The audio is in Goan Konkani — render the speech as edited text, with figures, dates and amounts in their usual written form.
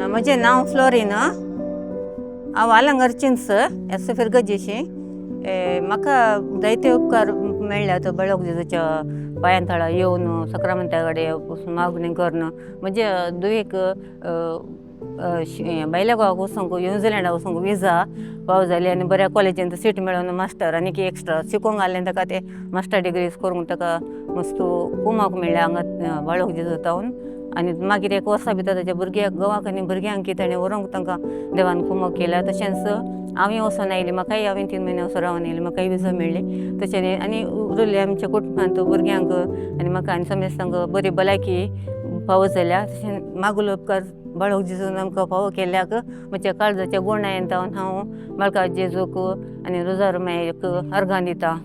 म्हजें नांव फ्लोरिना. हांव आलंगरचींच एस फिरगजेशी. म्हाका जायते उपकार मेळ्ळ्यात बाळक जेजूच्या पांयां तळा येवन सक्रामंता कडेन मागणी करून. म्हजे दुयेक भायल्या गांवाक वचूंक, न्यूझिलंडाक वचूंक विजा पाव जाली आनी बऱ्या कॉलेजींत सीट मेळोन मास्टर आनीक एक्स्ट्रा शिकोंक आसलें ताका, ते मास्टर डिग्रीज करूंक ताका मस्त कुमाक मेळ्ळें हांगा बाळक जेजू जावन. आनी मागीर एक वर्सा भितर ताच्या भुरग्याक घोवाक आनी भुरग्यांक ताणें व्हरूंक तांकां देवान कुमक केल्या. तशेंच हांवें वचोन आयलें, म्हाकाय हांवें 3 म्हयने वचोन रावन आयलें, म्हाकाय विजा मेळ्ळी. तशें आनी उरिल्लें आमच्या कुटुंबांत भुरग्यांक आनी म्हाका आनी समेस्तांक बरी भलायकी फावो जाल्या. तशें मागुलो उपकार बाळक जेजून आमकां फावो केल्ल्याक म्हज्या काळजाच्या गुणायन जावन हांव बाळका जेजूक आनी रोजारो मायेक अर्गां दिता.